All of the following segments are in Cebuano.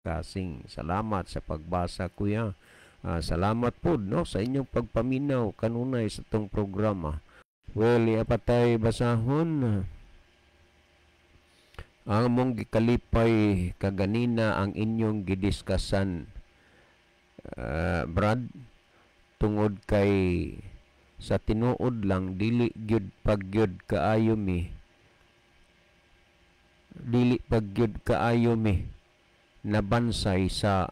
Kasing. Salamat sa pagbasa, kuya. Salamat po, no, sa inyong pagpaminaw kanunay sa atong programa. Well, ipatay basahon. Ang among gikalipay kaganina ang inyong gidiskasan, Brad, tungod kay sa tinuod lang dili gyud pagyud kaayo mi, dili pagyud kaayo mi nabansay sa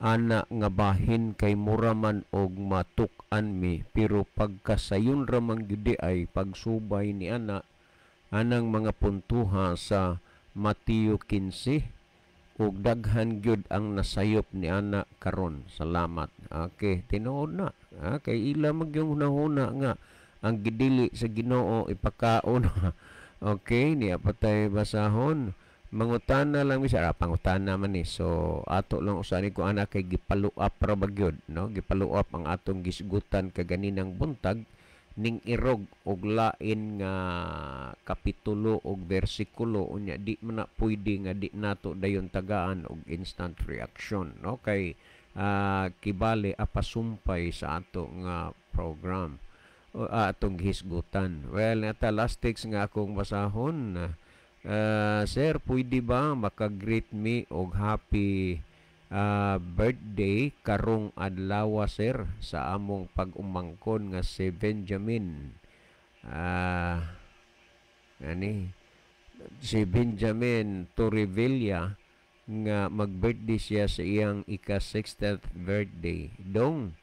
ana nga bahin kay mura man og matuk-an mi, pero pagkasayon ra man gyud ay pagsubay ni ana anang mga puntuha sa Mateo 15 ug daghan gyud ang nasayop ni ana karon. Salamat. Okay, tinuod na. Kay ila magyung hunahuna nga ang gidili sa Ginoo ipakaon. Okay, niya patay basahon. Mangutana lang mi sa pangutana man ni. So ato lang usani ko ana kay gipalu-up ra ba gyud, no? Gipalu-up ang atong gisgutan kaganinang buntag ning irog og lain nga kapitulo og bersikulo. Unya di man na pwede nga di nato dayon tagaan og instant reaction, no, kay kibali apasumpay sa ato nga program o atong gihisgutan. Well, nata last text nga akong basahon. Sir, pwede ba maka-greet me og happy birthday karong adlaw, sir, sa among pag-umangkon nga si Benjamin, ani si Benjamin Torrevilla, nga mag-birthday siya sa iyang ika-60th birthday dong.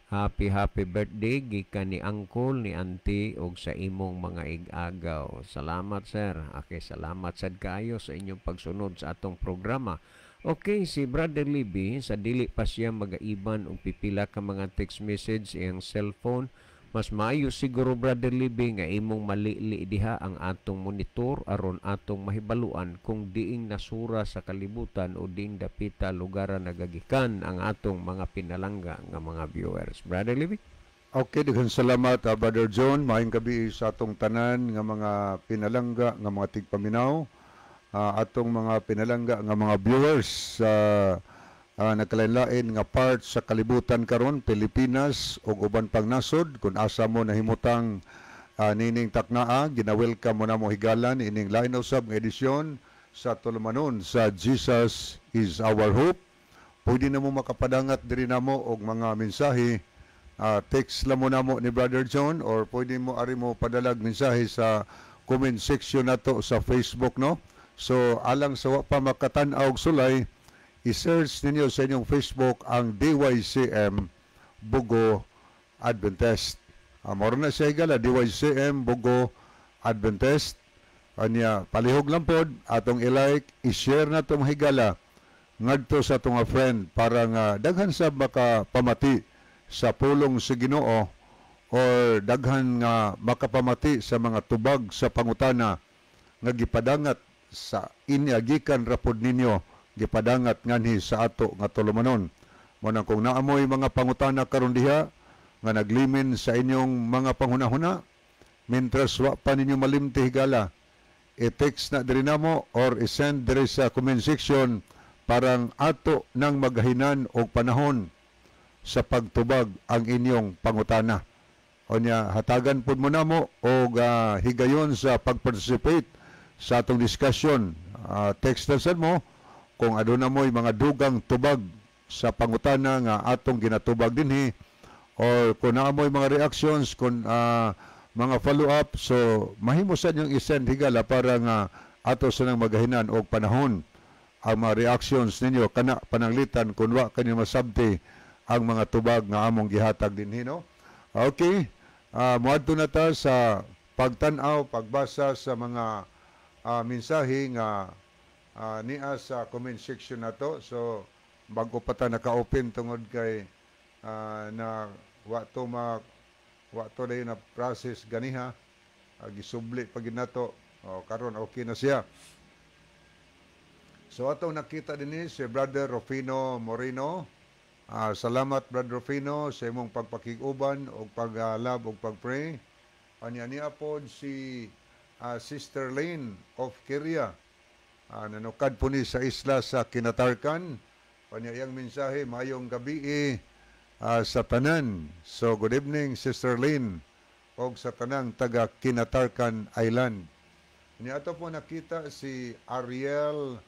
Happy happy birthday gikan ni uncle, ni auntie og sa imong mga ig-agaw. Salamat, sir. Okay, salamat sad kaayo sa inyong pagsunod sa atong programa. Okay, si Brother Libby, sa dili pa siya magaiban og pipila ka mga text message iyang cellphone, mas maayo siguro, Brother Libby, nga imong malili diha ang atong monitor aron atong mahibaluan kung diing nasura sa kalibutan o diing dapita lugaran nagagikan ang atong mga pinalangga nga mga viewers. Brother Libby? Okay, daghang salamat, Brother John. Maayong gabi sa atong tanan nga mga pinalangga nga mga tigpaminaw, atong mga pinalangga nga mga viewers sa nagkalain-lain nga part sa kalibutan karon, Pilipinas ug uban pang nasod kung asa mo nahimutang nining taknaa. Gina-welcome mo namo higalan ining lain usab nga edisyon sa tulumanon sa Jesus is Our Hope. Pwede na mo makapadangat diri namo og mga mensahe. Text lang mo namo ni Brother John or pwede mo ari mo padalag mensahe sa comment section nato sa Facebook, no? So alang sa wa pa makatan-aw og sulay, i-search ninyo sa inyong Facebook ang DYCM Bogo Adventist. Mao na siya higala, DYCM Bogo Adventist. Anya palihog lang pod atong i-like, i-share na itong higala ngadto sa atong friend para nga daghan sa makapamati sa pulong sa Ginoo or daghan nga makapamati sa mga tubag sa pangutana nga gipadangat sa inya gikan rapod ninyo, gipadangat nganhi sa ato nga tulumanon. Mo nang kung naamoy mga pangutana karon diha nga naglimin sa inyong mga panghunahuna, mientras wa pa ninyo malimti higala, i-text na diri namo or i-send diri sa comment section parang ato nang magahinan og panahon sa pagtubag ang inyong pangutana. O niya, hatagan pud mo namo og higayon sa pag-participate sa atong discussion. Text na sad mo kung aduna mo'y mga dugang tubag sa pangutana nga atong ginatubag dinhi or kung naa mo'y mga reactions, kung mga follow-up, so mahimo sa inyong i-send higala para nga ato sa nang magahinan og panahon ang mga reactions ninyo kana pananglitan kung wa kanyo masabti ang mga tubag nga among gihatag dinhi, no? Okay, moadto na ta sa pagtan-aw, pagbasa sa mga mensahe nga niya sa comment section nato. So bago pa ta naka-open tungod kay na wa to ma wa to dayon na process ganiha, gisubli pa gid nato. Oh, karon okay na siya. So atong nakita dinhi si Brother Rufino Moreno. Salamat, Brother Rufino, sa imong pagpakig-uban og pag-love og pag-pray. Anya niya pod si Sister Lane of Kiria. Nanukad po ni sa isla sa Kinatarkan. Kanya iyang mensahe, "Mayong gabi sa tanan." So good evening, Sister Lynn, og sa tanang taga Kinatarkan Island. Niya ato po nakita si Ariel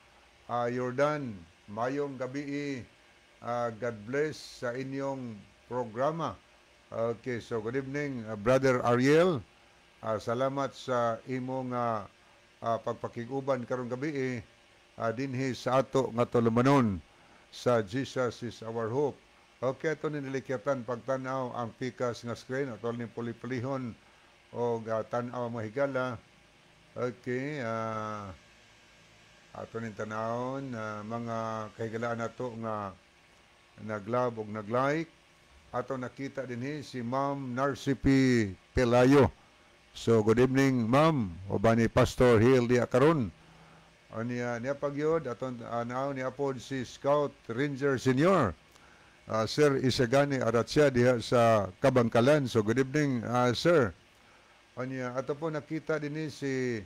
Jordan. "Mayong gabi, God bless sa inyong programa." Okay, so good evening, Brother Ariel. Salamat sa imong pagpakig-uban karong gabi dinhi sa ato nga tulumanon sa Jesus Is Our Hope. Okay, ato ni nilikyatan pagtan-aw ang pikas nga screen, ato ni puli-pulihon og tan-aw mga higala. Okay, ato ning tanawon mga kahigalaan nato nga nag-love og nag-like. Ato nakita dinhi si Ma'am Narcipi Pelayo. So good evening, Ma'am, uban ni Pastor Hill diha karon. Niya niya pagyod aton nao niya pod si Scout Ranger Senior Sir Isagani Aratsia diha sa Kabangkalan. So good evening, sir. Anya ato po nakita dinhi si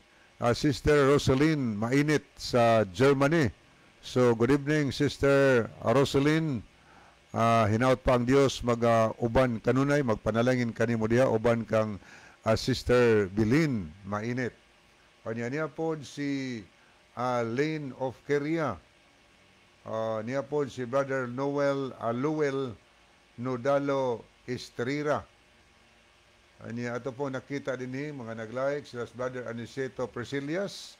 Sister Rosaline Mainit sa Germany. So good evening, Sister Rosaline. Hinaut pa ang Dios mag-uban kanunay, magpanalangin kanimo diha uban kang Sister Bilin Mainit. Kanya niya po si Lane of Korea. Niya po si Brother Noel Luel Nodalo Estrera. Niya ato po nakita din mga nag-like sila Brother Aniceto Priscillas.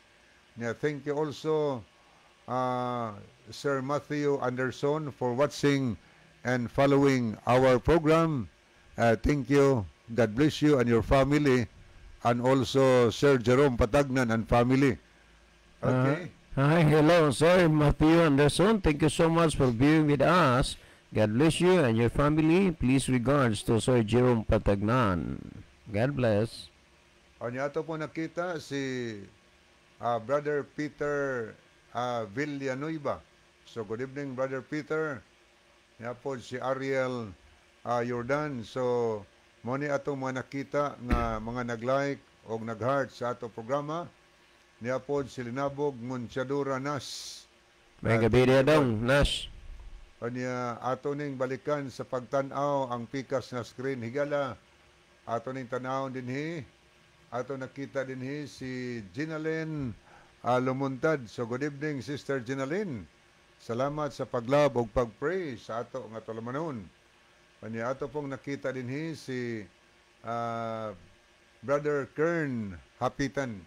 Niya thank you also, Sir Matthew Anderson, for watching and following our program. Thank you. God bless you and your family, and also Sir Jerome Patagnan and family. Okay. Hi, hello, Sir Matthew Anderson. Thank you so much for being with us. God bless you and your family. Please regards to Sir Jerome Patagnan. God bless. Anya ato po nakita si Brother Peter Villanueva. So good evening, Brother Peter. Niya po si Ariel Jordan. So mo ni atong mga nakita nga mga nag-like o nag-heart sa ato programa. Niya po si Linabog Munchadura Nas. May gabi niya dong, Nash. Kanya ato ning balikan sa pagtan-aw ang pikas nga screen, higala. Ato ning tan-awon dinhi. Ato nakita dinhi si Ginalyn Lumuntad. So good evening, Sister Ginalyn. Salamat sa pag-love ug pag-pray sa ato nga tulumanon. Kanya ato pong nakita dinhi si Brother Kern Hapitan.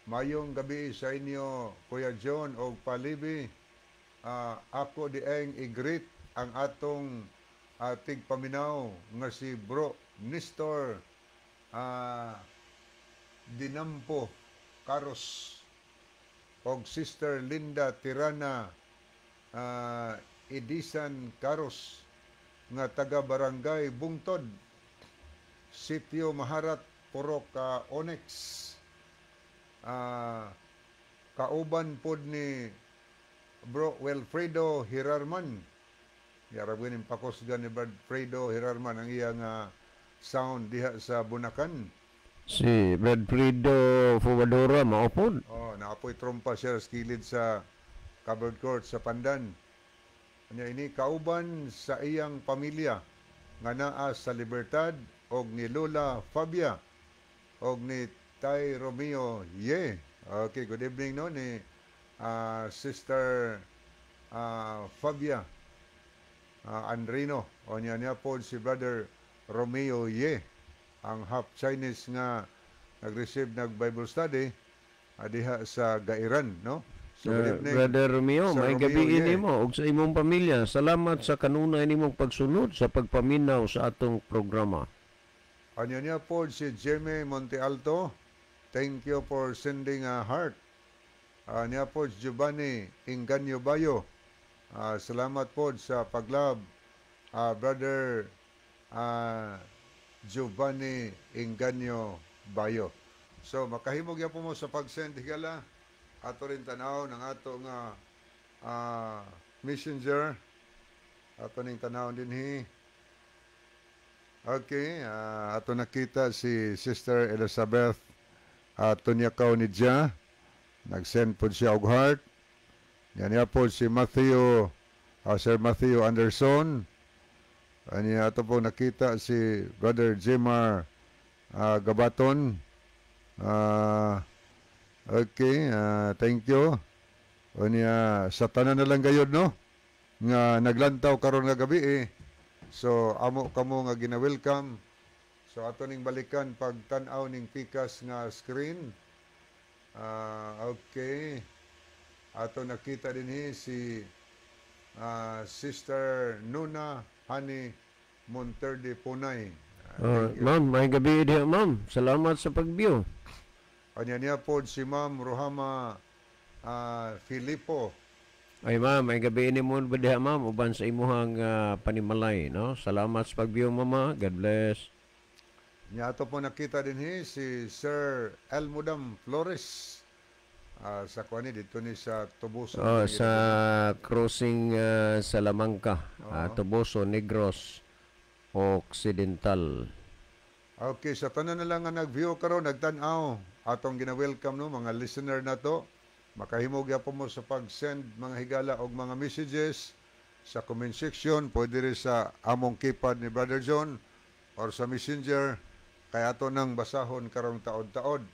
"Mayong gabi sa inyo, Kuya John og Palibi. Ako dieng i-greet ang atong tigpaminaw nga si Bro Nestor Dinampo Carlos og Sister Linda Tirana Edisan Carlos nga taga Barangay Bungtod, Sitio Maharat, Purok Onyx. Kauban pod ni Bro Wilfredo Hirarman." Yarab ganing pakusgan ni Wilfredo Hirarman ang iyang sound diha sa Bunakan. Si Bradfredo Fumadora maupod. Oh, naapoy trompa siya sa kilid sa covered court sa Pandan. Anya ini kauban sa iyang pamilya nga naa sa Libertad og ni Lola Fabia og ni Tay Romeo Ye. Okay, good evening no ni Sister Fabia Andrino. O niya niya po si Brother Romeo Ye, ang half Chinese nga nag-receive nag Bible study diha sa Gairan, no? So, good evening, Brother Romeo, Sir may Romeo gabi Ye. Nimo ug sa imong pamilya. Salamat sa kanunay nimong pagsunod sa pagpaminaw sa atong programa. Anya niya po si Jimmy Montealto. Thank you for sending a heart. Niya po si Giovanni Inganyo Bayo. Salamat po sa pag-love, Brother Giovanni Inganyo Bayo. So makahimog po mo sa pag-send, higala. Ato rin tanaw ng ato nga messenger. Ato ning tanaw dinhi. Okay, ato nakita si Sister Elizabeth Tunyakaw ni Ja. Nag-send po siya og heart. Yan niya po si Matthew Sir Matthew Anderson. Ani ato po nakita si Brother Jemar Gabaton. Okay, thank you. Unya sa tanan na lang gayod, no, nga naglantaw karon nga gabi eh. So amo kamo nga gina-welcome. So ato ning balikan pag tan-aw ning pikas nga screen. Okay. Ato nakita dinhi si Sister Nuna Hani Monterde Punay. Oh, Thank you. Ma'am, may gabi diha, ma'am. Salamat sa pag-view. Anya niya pod si Ma'am Rohama Filippo. Ay ma'am, may gabi ni mo ba diha, ma'am, uban sa imuhang panimalay, no? Salamat sa pag-view, mama. God bless. Nya ato po nakita dinhi si Sir Elmudam Flores. Sa kuan ni dito ni sa Toboso. Oh, sa crossing Salamanca, Toboso, Negros Occidental. Okay, sa tanan na lang nga nag-view karon, nagtan-aw, atong gina-welcome, no, mga listener nato. Makahimo gyapon mo sa pag-send mga higala og mga messages sa comment section, pwede rin sa among keypad ni Brother John or sa Messenger kay ato nang basahon karong taod-taod.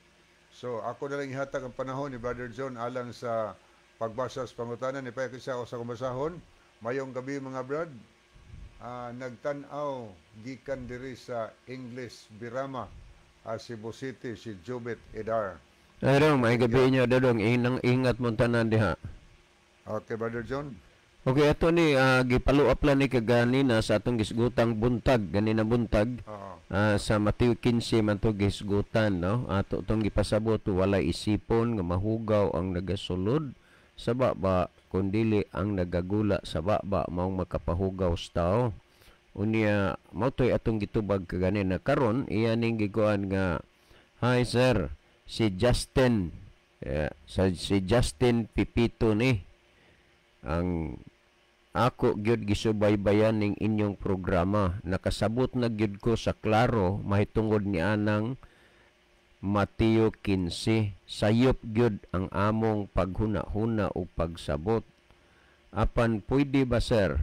So ako na lang ihatag ang panahon ni Brother John alang sa pagbasa sa pangutana ni Payakisa o sa kumasahon. Mayong gabi, mga brad. Nagtan-aw gikan diri sa English Birama, Cebu City, si Jubit Edar. Ay dong, may gabi niyo dadong, inang ingat mo tanan diha. Okay, Brother John. Okay, ato ni gipalo-up lang ni kaganina sa atong gisgutang buntag, ganina buntag. Sa Mateo 15 man to gisgutan, no? Ato tong gipasabot, walay isipon nga mahugaw ang nagasulod sa baba kundili ang nagagula sa baba maong makapahugaw sa tao. Unya mao toy atong gitubag kaganina. Karon iya ning gikuan nga, "Hi sir, si Justin, sa si Justin Pipito ni, ang ako gyud gisubaybayan ning inyong programa. Nakasabot na gyud ko sa klaro mahitungod ni anang Mateo 15. Sayop gyud ang among paghuna-huna ug pagsabot. Apan pwede ba, sir,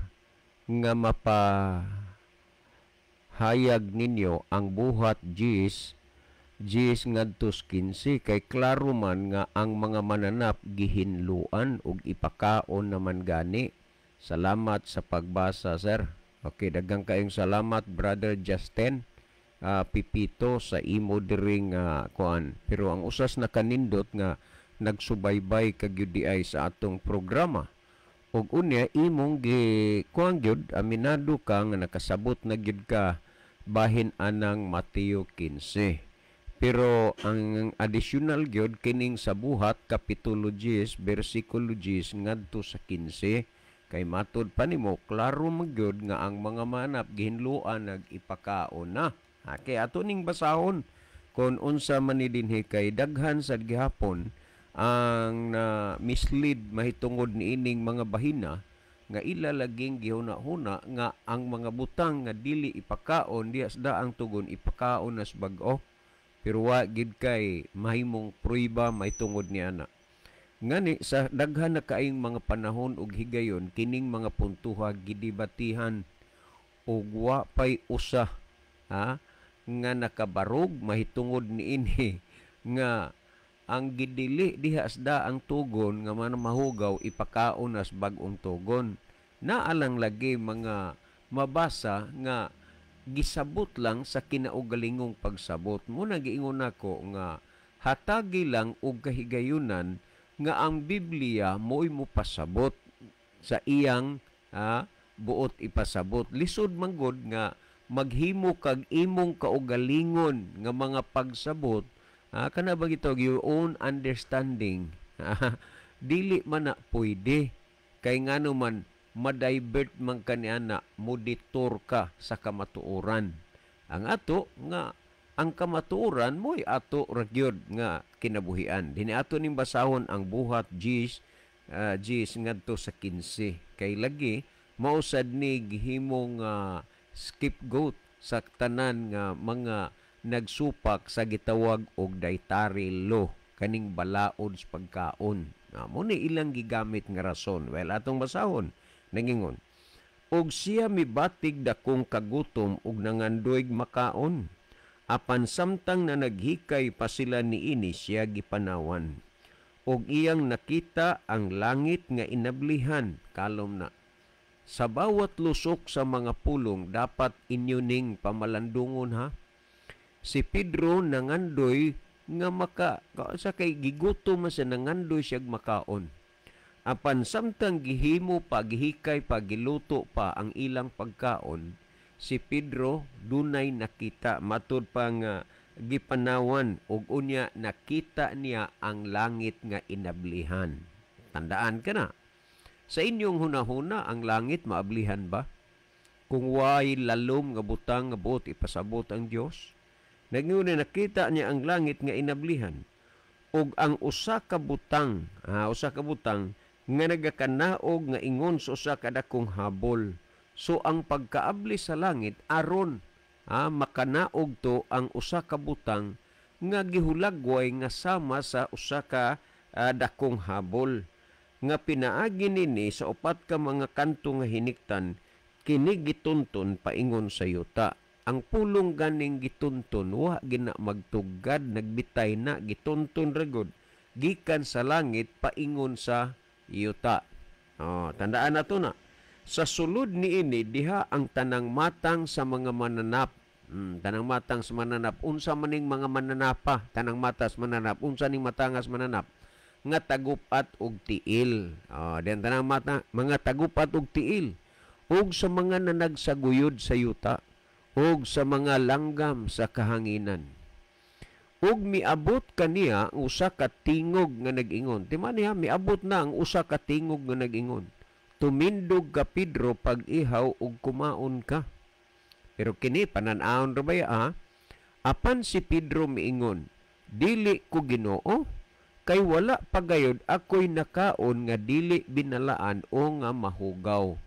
nga mapahayag ninyo ang Buhat 10:10 ngadto 15 kay klaro man nga ang mga mananap gihinluan ug ipakaon naman gani? Salamat sa pagbasa, sir." Okay, daghang kayong salamat, Brother Justin Pipito, sa imo diring kuan. Pero ang usas na kanindot nga nagsubaybay ka gyud diay sa atong programa. Ug unya imong gi kuan gyud, aminado ka nga nakasabot na gyud ka bahin anang Mateo 15. Pero ang additional gyud kining sa Buhat kapitulo 10 bersikulo 10 ngadto sa 15 kay matud pa nimo klaro man gyud nga ang mga manap gihinloan nag ipakaon na. Okay, ato ning basahon kon unsa man ni dinhi kay daghan sad gihapon ang na mislead mahitungod niining mga bahina nga ila laging gihuna-huna nga ang mga butang nga dili ipakaon diha sa daang tugon ipakaon nas bag-o. Pero wa gid kay mahimong prueba mahitungod ni ana. Ngani sa daghan na kaayong mga panahon ug higayon kining mga puntuha gidibatihan ug wa pay usa ha nga nakabarog mahitungod niini nga ang gidili diha sa daang tugon nga man mahugaw ipakaon nas bag-ong tugon. Naalang lagi mga mabasa nga gisabot lang sa kinaugalingong pagsabot. Muna giingon nako nga hatagi lang og kahigayunan nga ang Biblia mo'y mopasabot sa iyang buot ipasabot. Lisod manggod nga maghimo kag imong kaugalingon nga mga pagsabot. Kana ba gitawag your own understanding? Dili man na pwede. Kay ngano man ma-divert man kaniana, moditor ka sa kamatuoran. Ang ato nga ang kamatuoran mo'y ato ra gyud nga kinabuhian. Dinhi ato ning basahon ang Buhat 10 ngadto sa 15. Kay lagi mausad ni gihimong scapegoat sa tanan nga mga nagsupak sa gitawag og dietary law, kaning balaod sa pagkaon. Mo ni ilang gigamit nga rason. Well, atong basahon. Nangingon, og siya mibatig dakong kagutom ug nangandoyg makaon. Apan samtang na naghikay pa sila niini, siya gipanawan. Og iyang nakita ang langit nga inablihan, kalom na. Sa bawat lusok sa mga pulong, dapat inyo ning pamalandungon ha. Si Pedro nangandoy nga maka, sa kay gigutom man siya, nangandoy siya makaon. Apan samtang gihimo pa, gihikay pa, giluto pa ang ilang pagkaon, si Pedro dunay nakita, matud pa nga gipanawan, ug unya nakita niya ang langit nga inablihan. Tandaan ka na. Sa inyong hunahuna, ang langit maablihan ba? Kung way lalom nga butang nga buot ipasabot ang Dios? Nagnguna nakita niya ang langit nga inablihan ug ang usa ka butang nga nagakanaog nga ingon sa usa ka dakong habol. So ang pagkaabli sa langit aron makanaog to ang usa ka butang nga gihulagway nga sama sa usa ka dakong habol nga pinaagi nini sa upat ka mga kanto nga hiniktan, kini gitunton paingon sa yuta. Ang pulong ganing gitunton wa gina magtugad, nagbitay na, gitunton ragod gikan sa langit paingon sa yuta. Oh, tandaan na to na. Sa sulod niini diha ang tanang matang sa mga mananap. Tanang matang sa mananap, unsa maning mga mananapa, tanang matas mananap, unsa ning matangas mananap nga tagupat og tiil. Oh, diyan tanang mata, mga tagupat og tiil, ug sa mga nanagsaguyod sa yuta, ug sa mga langgam sa kahanginan. Ug miabot kaniya ang usa ka tingog nga nag-ingon. Tima niya, miabot na ang usa ka tingog nga nag-ingon. Tumindog ka, Pedro, pag-ihaw ug kumaon ka. Pero kini panan-awon ra baya ha? Apan si Pedro miingon, dili ko Ginoo, kay wala pagayod ako'y nakaon nga dili binalaan o nga mahugaw.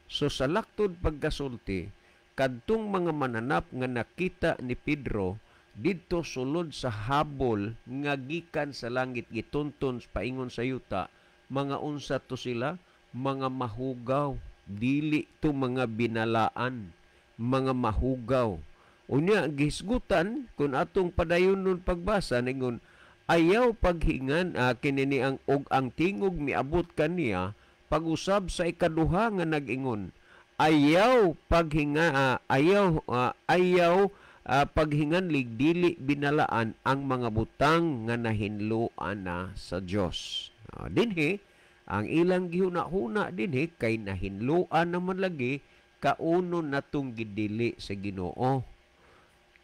So sa laktod pagkasulti, kadtong mga mananap nga nakita ni Pedro didto sulod sa habol nga gikan sa langit gitunton paingon sa yuta, mga unsa to sila, mga mahugaw, dili to mga binalaan, mga mahugaw. Unya gihisgutan kun atong padayon nun pagbasa ningon, ayaw paghingan kini ang og ang tingog miabot kaniya pag-usab sa ikaduha nga nag-ingon, ayaw paghinga ayaw paghingan ligdili binalaan ang mga butang nga nahinloan na sa Dios. Dinhi ang ilang gihuna-huna dinhi kay nahinloan naman lagi kaunon natong gidili sa Ginoo.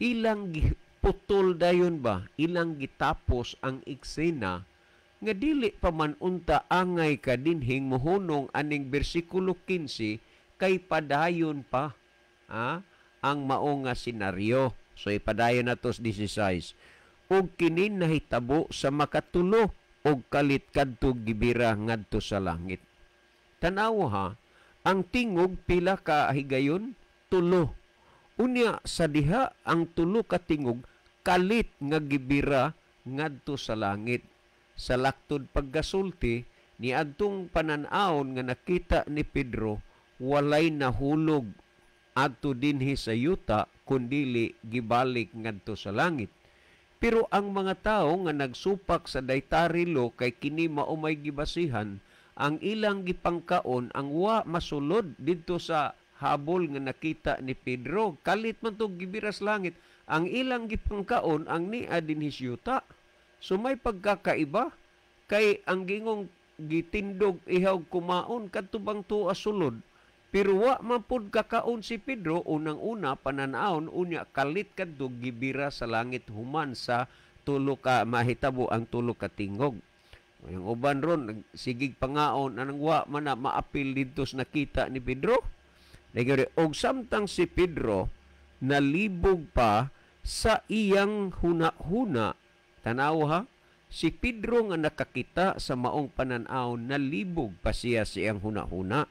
Ilang putol dayon ba, ilang gitapos ang eksena nga dili pa man unta angay ka dinhing mohunong aning bersikulo 15 kay padayon pa ang mao nga senaryo. So ipadayon nato sa 16. Ug kini nahitabo sa makatulo og kalit kadto gibira ngadto sa langit. Tan-awa ha, ang tingog pila ka higayon? Tulo. Unya sa diha ang tulo ka tingog kalit nga gibira ngadto sa langit. Sa laktod paggasulti niadtong panan-awon nga nakita ni Pedro, walay nahulog adto dinhi sa yuta kundili gibalik ngadto sa langit. Pero ang mga tawo nga nagsupak sa daytarilo kay kini mao may gibasihan, ang ilang gipangkaon ang wa masulod didto sa habol nga nakita ni Pedro. Kalit man to gibiras langit, ang ilang gipangkaon ang nia dinhi sa yuta. So may pagkakaiba kay ang gingong gitindog ihaw kumaon kadto bang tuwa sulod, pero wa man pud kakaon si Pedro. Unang-una panan-awon, unya kalit kadto gibira sa langit human sa tulo ka mahitabo ang tulo ka tingog. Ang uban ron sigig pangaon anang wa man na maapil didto sa nakita ni Pedro. Naguri, og samtang si Pedro nalibog pa sa iyang huna-huna. Tanaw ha, si Pedro nga nakakita sa maong panan-aw, nalibog pa siya sa iyang huna-huna.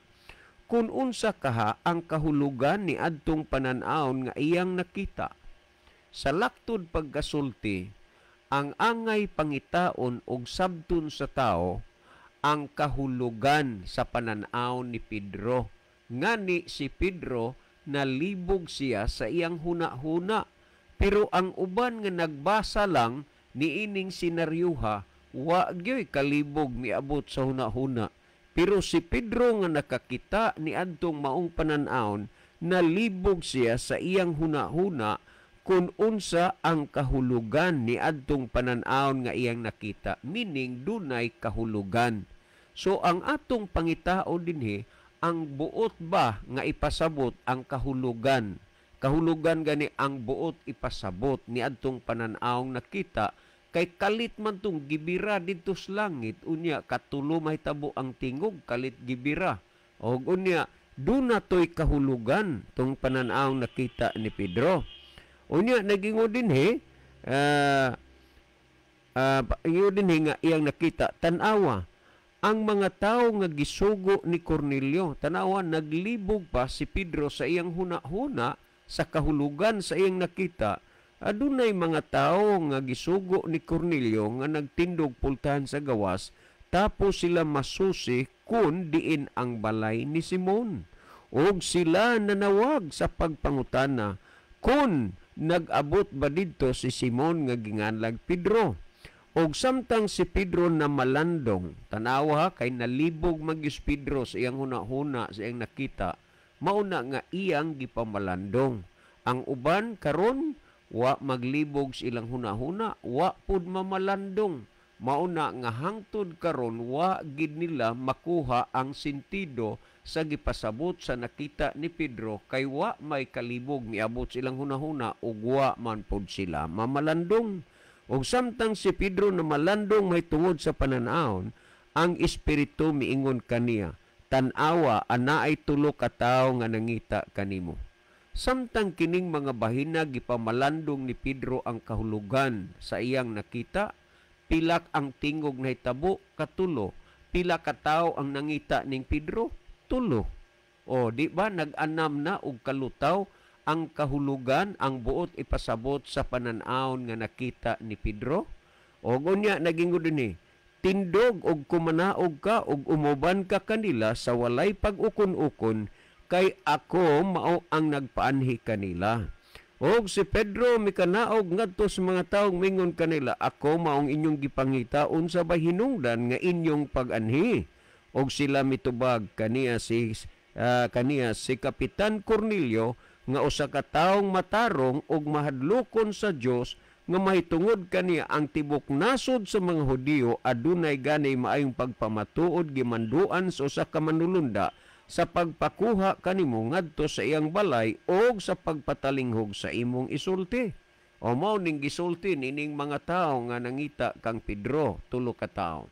Kung unsa kaha ang kahulugan ni adtong panan-awon nga iyang nakita. Sa laktod pagkasulti, ang angay pangitaon og sabton sa tao Ang kahulugan sa panan-aw ni Pedro. Ngani si Pedro nalibog siya sa iyang huna-huna. Pero ang uban nga nagbasa lang niining senaryuha, wa gyoy kalibog miabot sa huna-huna. Pero si Pedro nga nakakita ni adtong maong panan-awon, nalibog siya sa iyang huna-huna kung unsa ang kahulugan ni adtong panan-awon nga iyang nakita, meaning dunay kahulugan. So ang atong pangitao dinhi, ang buot ba nga ipasabot, ang kahulugan. Kahulugan gani ang buot ipasabot ni adtong panan-awong nakita, kay kalit man tong gibira didto sa langit, unya katulo mahitabo ang tingog, kalit gibira. Og unya duna toy kahulugan tong panan-awong nakita ni Pedro. Unya nagingon dinhi, ingon dinhi nga iyang nakita, tan-awa ang mga tawo nga gisugo ni Cornelio. Tanawa, naglibog pa si Pedro sa iyang huna-huna sa kahulugan sa iyang nakita. Adunay mga tawo nga gisugo ni Cornelio nga nagtindog pultahan sa gawas, tapos sila masusi kung diin ang balay ni Simon. Og sila nanawag sa pagpangutana kung nag-abot ba didto si Simon nga ginganlag Pedro. Og samtang si Pedro na malandong, tanawa ha, kay nalibog magyus Pedro sa iyang huna-huna sa iyang nakita, mauna nga iyang gipamalandong. Ang uban karon wa maglibog sa ilang huna-huna, wa pud mamalandong. Mauna nga hangtod karon wa gid nila makuha ang sentido sa gipasabot sa nakita ni Pedro, kay wa may kalibog miabot sa ilang huna-huna ug wa man pud sila mamalandong. Ug samtang si Pedro na malandong may tungod sa panan-awon, ang espiritu miingon kaniya, "Tan-awa, anaay tulo ka tawo nga nangita kanimo." Samtang kining mga bahina gipamalandong ni Pedro ang kahulugan sa iyang nakita, pilak ang tingog nahitabo? Katulo. Pila ka tawo ang nangita ning Pedro? Tulo. O, di ba nag-anam na og kalutaw ang kahulugan, ang buot ipasabot sa panan-awon nga nakita ni Pedro? O unya naging dinhi, "Tindog og kumanaog ka og umuban ka kanila sa walay pag-ukon-ukon, kay ako mao ang nagpaanhi kanila." Og si Pedro mikanaog ngadto sa mga tawo, mingon kanila, "Ako maong inyong gipangita. Unsa ba hinungdan nga inyong pag-anhi?" Og sila mitubag kaniya, "Si Kapitan Cornelio nga usa ka taong matarong ug mahadlokon sa Dios, nga mahitungod kaniya ang tibok nasod sa mga Hudiyo, adunay gani maayong pagpamatuod, gimanduan sa usa ka manulunda sa pagpakuha kanimo ngadto sa iyang balay og sa pagpatalinghog sa imong isulti." O mao ning gisulti nining mga tawo nga nangita kang Pedro, tulo ka tawo.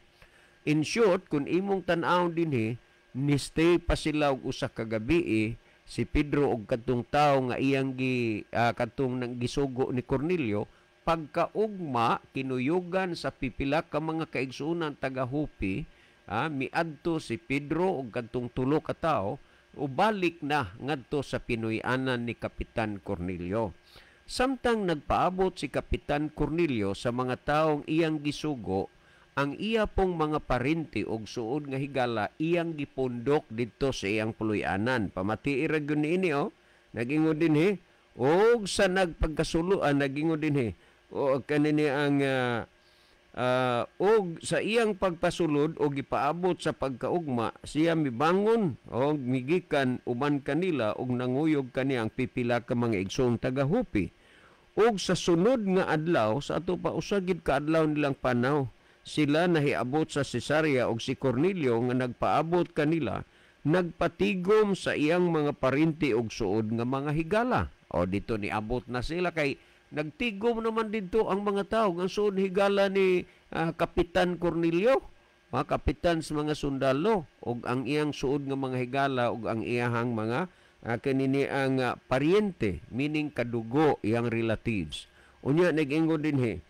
In short, kung imong tan-awon dinhi, ni-stay pa sila og usa ka gabi si Pedro og kadtong tawo nga iyang gi kadtong nang gisugo ni Cornelio. Pagkaugma, kinuyugan sa pipila ka mga kaigsuonan taga Joppe, miadto si Pedro og kadtong tulo ka tawo, ubalik na ngadto sa Pinoy-anan ni Kapitan Cornelio. Samtang nagpaabot si Kapitan Cornelio sa mga taong iyang gisugo, ang iya pong mga parente og suod nga higala iyang gipundok didto sa iyang puloy-anan. Pamatii ra gyud niini oh. Nagingon dinhi og sa nagpagkasuluan, nagingon dinhi o kanini ang og sa iyang pagpasulod og gipaabot sa pagkaugma, siya mibangon og migikan uban kanila og nanguyog kani ang pipila ka mga igsoon taga Joppe. Og sa sunod nga adlaw, sa ato pa usa gid ka adlaw nilang panaw, sila nahiabot sa Cesarea, og si Cornelio nga nagpaabot kanila nagpatigom sa iyang mga parente og suod nga mga higala. O dito niabot na sila kay nagtigom naman didto ang mga tao ang suod higala ni Kapitan Cornelio, mga kapitan sa mga sundalo, og ang iyang suod nga mga higala og ang iyahang mga kanini ang pariente, meaning kadugo, iyang relatives. Unya nag-ingon dinhi,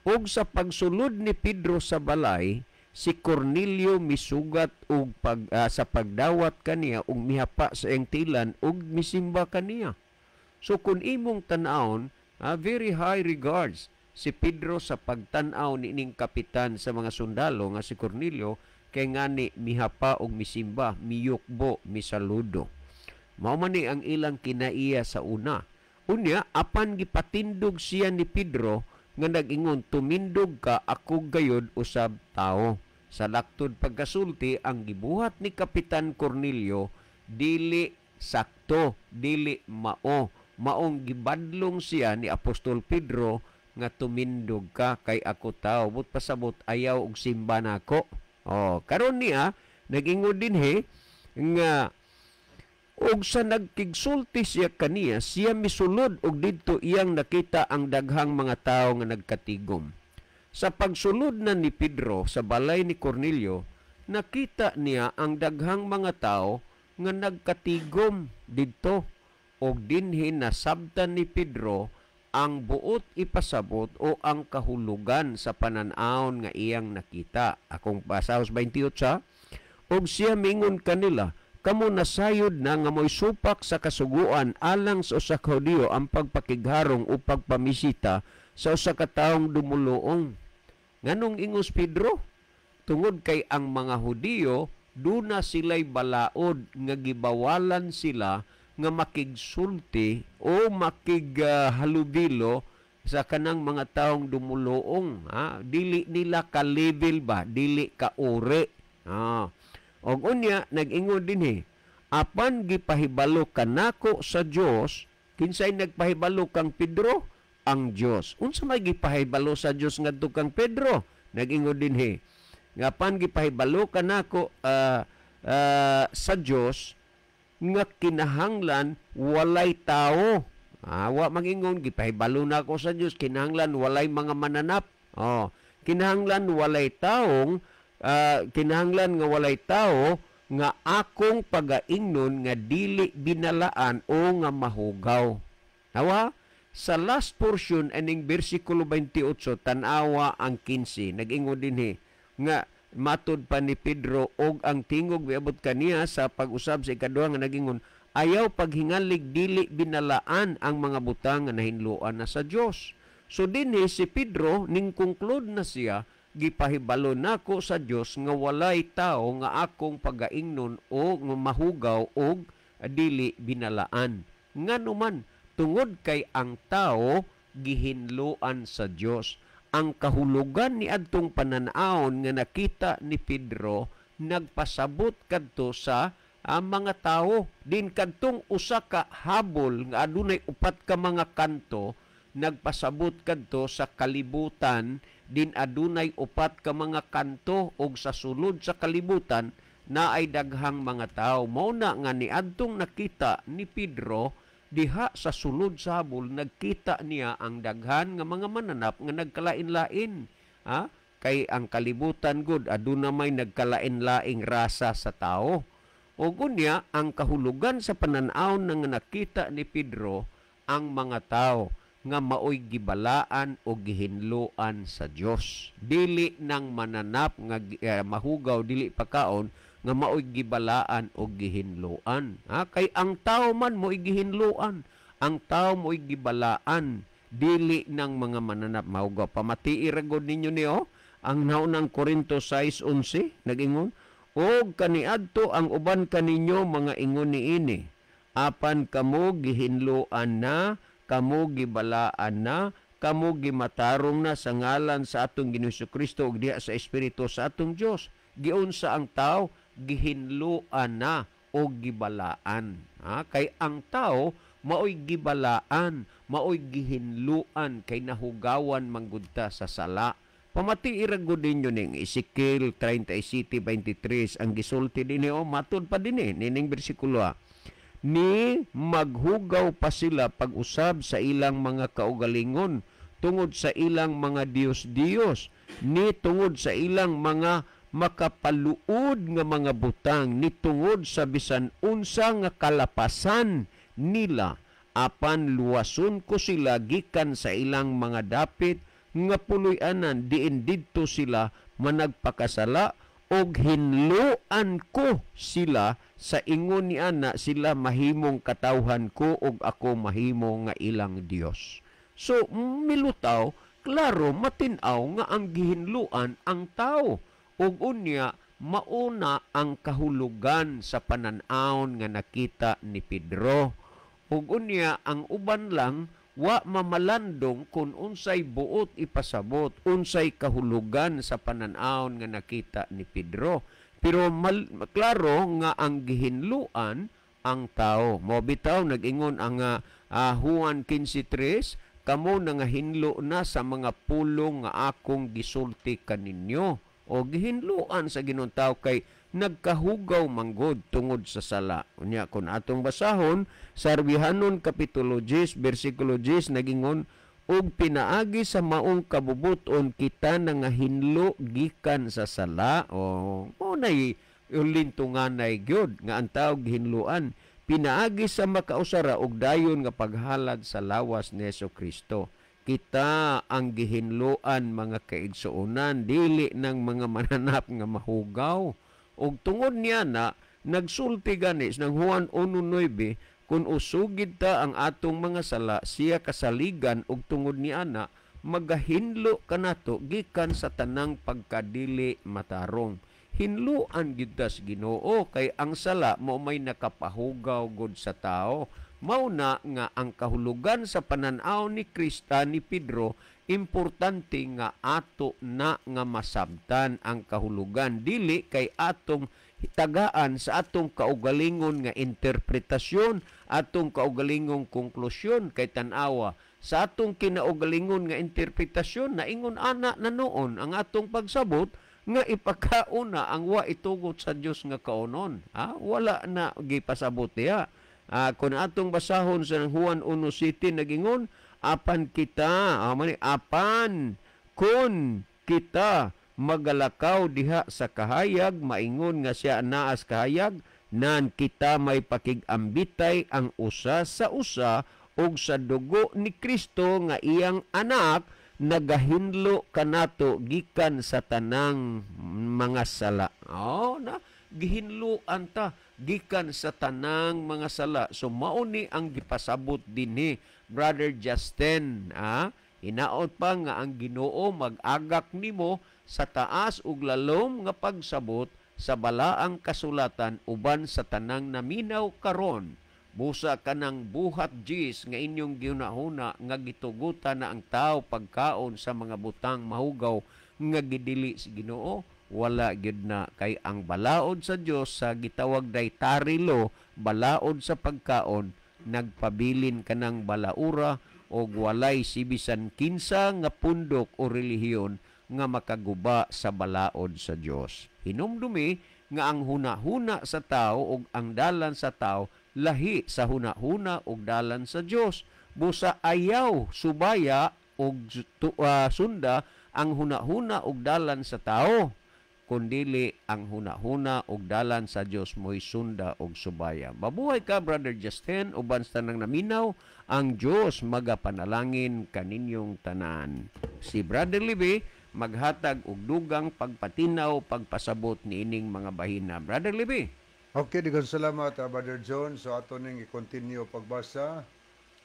og sa pagsulod ni Pedro sa balay, si Cornelio misugat og sa pagdawat kaniya ug mihapa sa iyang tilan ug misimba kaniya. So kung imong tan-awon, very high regards si Pedro sa pagtan-aw niining kapitan sa mga sundalo nga si Cornelio, Kay ngani mihapa og misimba, miyukbo, misaludo. Mao man ni ang ilang kinaiya sa una. Unya apan gipatindog siya ni Pedro nga nag-ingon, tumindog ka, ako gayod usab tao. Sa laktod pagkasulti, ang gibuhat ni Kapitan Cornelio dili sakto, dili mao. Maong gibadlong siya ni Apostol Pedro nga tumindog ka kay ako tao. But pasabot ayaw og simba nako. Oh, karon niya nag-ingon dinhi nga og sa nagkigsulti siya kaniya, siya misulod og didto iyang nakita ang daghang mga tawo nga nagkatigom. Sa pagsulod na ni Pedro sa balay ni Cornelio, nakita niya ang daghang mga tawo nga nagkatigom didto, og dinhi nasabtan ni Pedro ang buot ipasabot o ang kahulugan sa panan-awon nga iyang nakita. Akong basahos 28, og siya mingon kanila, kamo nasayod na nga mo'y supak sa kasuguan alang sa usa ka Hudiyo ang pagpakigharong o pagpamisita sa usa ka taong dumuluong. Nganong ingos Pedro? Tungod kay ang mga Hudiyo duna sila'y balaod nga gibawalan sila nga makigsulti o makighalubilo sa kanang mga taong dumuluong. Ha? Dili nila ka-level ba? Dili ka-uri. Ha? Og unya, nag-ingon dinhi, apan gipahibalo kanako sa Dios. Kinsay nagpahibalo kang Pedro? Ang Dios. Unsa may gipahibalo sa Dios ngadto kang Pedro? Nag-ingon dinhi, nga apan gipahibalo kanako sa Dios nga kinahanglan walay tao. Wa mangingon gipahibalo na ako sa Dios kinahanglan walay mga mananap. Oh, kinahanglan walay taong kinahanglan nga walay tao nga akong pagaingnon nga dili binalaan o nga mahugaw. Hawa sa last portion aning bersikulo 28, tan-awa ang 15, nag-ingon dinhi nga matud pa ni Pedro og ang tingog miabot kaniya sa pag-usab sa ikaduha nga nagingon, ayaw paghingalig dili binalaan ang mga butang nga nahinloan na sa Dios. So dinhi si Pedro ning conclude na siya, gipahibalo nako sa Dios nga walay tao nga akong pagaingnon o nga mahugaw og dili binalaan. Nganuman tungod kay ang tao gihinloan sa Dios. Ang kahulugan ni adtong panan-awon nga nakita ni Pedro nagpasabot kadto sa mga tao. Din kadtong usa ka habol nga adunay upat ka mga kanto, nagpasabot kadto sa kalibutan. Din adunay upat ka mga kanto og sa sulod sa kalibutan naay daghang mga tao. Mao na nga niadtong nakita ni Pedro diha sa sulod sa habol, nagkita niya ang daghan nga mga mananap nga nagkalain-lain. Ha? Kay ang kalibutan gud aduna may nagkalain-laing rasa sa tao. O unya ang kahulugan sa panan-awon nga nakita ni Pedro ang mga tao nga maoy gibalaan o gihinloan sa Dios. Dili nang mananap nga mahugaw, dili pakaon nga maoy gibalaan o gihinloan. Ha? Kay ang tao man mo'y gihinloan, ang tao mo'y gibalaan, dili nang mga mananap mahugaw. Pamatii ra gud ninyo niyo ang naunang Korinto 6:11 nag-ingon, og kaniadto ang uban kaninyo mga ingon niini, apan kamo gihinloan na, kamo gibalaan na, kamo gimatarong na sa ngalan sa atong Ginoong Hesukristo ug diha sa Espiritu sa atong Dios. Giunsa ang tao gihinloan na o gibalaan. Ha? Kay ang tao maoy gibalaan, maoy gihinloan kay nahugawan manggudta sa sala. Pamatii ra gud ninyo ning Ezekiel 37:23 ang gisulti dinhi, o matud pa dinhi nining bersikulo. Ni maghugaw pa sila pag-usab sa ilang mga kaugalingon tungod sa ilang mga diyos-diyos, ni tungod sa ilang mga makapaluod nga mga butang, ni tungod sa bisan unsa nga kalapasan nila, apan luwason ko sila gikan sa ilang mga dapit nga puloy-anan, diin didto sila managpakasala, og hinloan ko sila sa ingon ni ana sila mahimong katawhan ko og ako mahimo nga ilang Dios. So milutaw, klaro matin-aw nga ang gihinloan ang tao, ug unya Mauna ang kahulugan sa panan-awon nga nakita ni Pedro. Ug unya ang uban lang wa mamalandong kung unsay buot ipasabot, unsay kahulugan sa panan-awon nga nakita ni Pedro. Pero klaro nga ang gihinluan ang tao. Mo bitaw nag-ingon ang Juan 15:3, kamo nangahinlo na sa mga pulong nga akong gisulti kaninyo. O gihinluan sa Ginoong tao kay nagkahugaw manggod tungod sa sala. Unya kun atong basahon sa Romahanon kapitulo 10 bersikulo 10, nagingon, ug pinaagi sa maong kabubuton kita nangahinlo gikan sa sala. O mo nay ulintunganay gyud nga ang tao gihinluan pinaagi sa makausara og dayon nga paghalad sa lawas ni Hesus Kristo. Kita ang gihinluan, mga kaigsuonan, dili ng mga mananap nga mahugaw. Ug tungod niya na nagsulti gani ng Juan 1:9, kung usugid ta ang atong mga sala, siya kasaligan ug tungod niya na magahinlo kanato gikan sa tanang pagkadili matarong. Hinluan gyud ta sa Ginoo kay ang sala mo may nakapahugaw gud sa tao. Mao na nga ang kahulugan sa panan-aw ni Krista ni Pedro, importante nga ato na nga masabtan ang kahulugan, dili kay atong tagaan sa atong kaugalingon nga interpretasyon, atong kaugalingong konklusyon. Kay tan-awa sa atong kinaugalingon nga interpretasyon, naingon ana na noon ang atong pagsabot nga ipakauna ang wa itugot sa Dios nga kaunon. Ha? Wala na gipasabot niya. Kung atong basahon sa Juan 1:7, nagingon, apan kita, apan kun kita magalakaw diha sa kahayag, maingon nga siya naas kahayag, nan kita may pakig-ambitay ang usa sa usa, ug sa dugo ni Kristo nga iyang anak nagahinlo kanato gikan sa tanang mga sala. Oh, na gihinloan ta gikan sa tanang mga sala. So mao ni ang gipasabot dinhi, Brother Justin. Hinaot pa nga ang Ginoo mag-agak nimo sa taas ug lalom nga pagsabot sa balaang kasulatan uban sa tanang naminaw karon. Busa kanang buhat Jis nga inyong gihunahuna nga gitugutan na ang tao pagkaon sa mga butang mahugaw nga gidili sa Ginoo, wala gyud na, kay ang balaod sa Dios sa gitawag dietary law, balaod sa pagkaon, nagpabilin kanang balaura og walay sibisan kinsa nga pundok o relihiyon nga makaguba sa balaod sa Dios. Hinumdumi nga ang huna-huna sa tao ug ang dalan sa tao lahi sa huna-huna ug dalan sa Dios. Busa ayaw subaya og sunda ang huna-huna ug dalan sa tao, kundili ang huna-huna ug dalan sa Dios mo'y sunda ug subaya. Mabuhay ka, Brother Justin, uban sa tanang naminaw, ang Dios magapanalangin kaninyong tanan. Si Brother Libby maghatag og dugang pagpatinaw, pagpasabot niining mga bahina. Brother Libby. Okay, daghang salamat, Brother John. So ato ning i-continue pagbasa.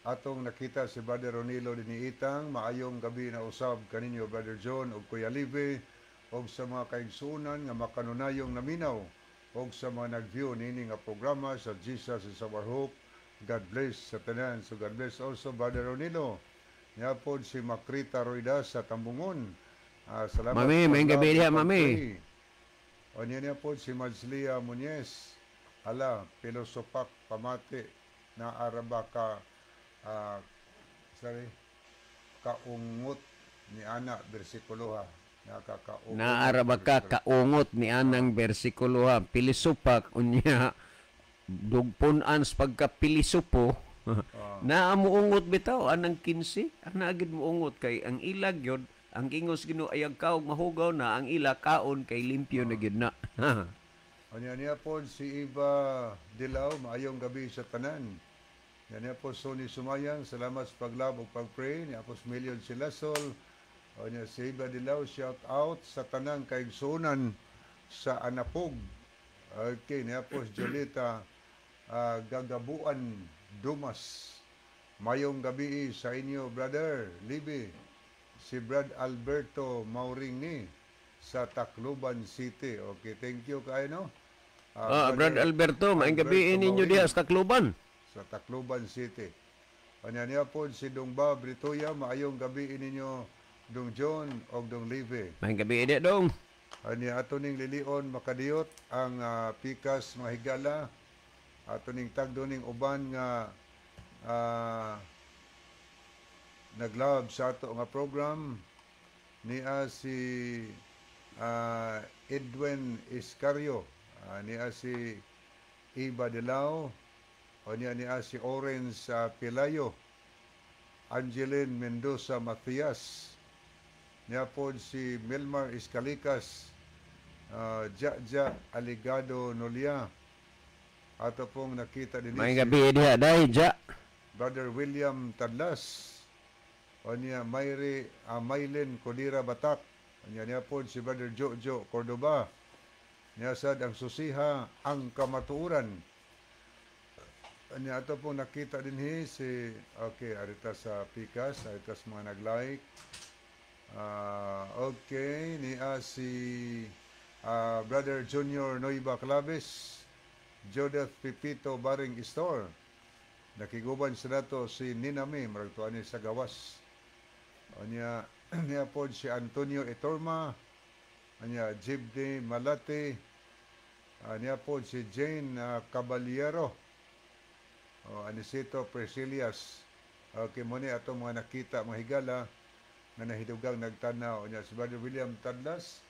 Atong nakita si Brother Ronilo Diniitang. Maayong gabi na usab kaninyo, Brother John ug Kuya Libe, ug sa mga kaigsuonan nga makanunayong naminaw ug sa mga nag-view niini nga programa sa Jesus is Our Hope. God bless sa tanan. So God bless also, Brother Ronilo. Niya pod si Makrita Roidas sa Tambungon. Salamat. Mami, maayong gabi diha, mami. O niya niya pod si Majlia Muñez. Ala, pilosopak pamati na araba ka sorry, kaungot ni ana bersikulo ha. Nakakaungot. Naaraba ka kaungot ni anang bersikulo ha. Pilisupak unya dugpon-an sa pagkapilisupo. Naa muungot bitaw anang 15, ana agid muungot kay ang ilag yun, ang gingos Ginoo ayag kaog mahugaw na ang ila kaon kay limpyo na gyud na. Anya niya po si Iba Dilaw, maayong gabi sa tanan. Niya niya po Sonny Sumayang, salamat sa paglab ug pag-pray. Niya po si Million Silasol. Niya si Iba Dilaw, shout out sa tanang kaigsuonan sa Anapog. Okay, niya po si Jolita Gagabuan Dumas. Mayong gabi sa inyo, Brother Libby. Si Brad Alberto Mauring ni. sa Tacloban City. Okay, thank you kaayo, no? Brad Alberto, maayong gabi Alberto ninyo Mawin diha sa Tacloban. Sa Tacloban City. Anya niya po si Dong Bob Ritoya, maayong gabi ninyo, Dong John og Dong Live. Maayong gabi diha, Dong. Anya ato ning lilion makadiyot ang pikas, mga higala, ato ning tagdo ning uban nga naglove sa ato nga program, niya si Edwin Iscario, niya si Iba Dilao o niya niya si Orenz Pelayo, Angeline Mendoza Matias, niya po si Milmar Escalicas, Jaja Aligado Nolia. Ato pong nakita din Maayong si gabi diha dai, Ja. Brother William Tadlas. O niya Mayri Maylin Codira Batak. O niya niya po si Brother Jojo Cordoba. Niya sad ang susiha ang kamatuoran. O niya ato pong nakita din hi si, okay, arita sa pikas, arita sa mga nag-like. Okay, niya si Brother Junior Noiba Claves, Jodeth Pipito Baring Store. Nakiguban sa nato si Ninami, murag tuan ni sa gawas. O niya, niya po si Antonio Etorma, niya Jibde Malate, niya po si Jane Caballero, o Anisito Priscillas. Okay, mo ni atong mga nakita, mga higala, nga nahidugang nagtanaw. Niya si Brother William Tadlas,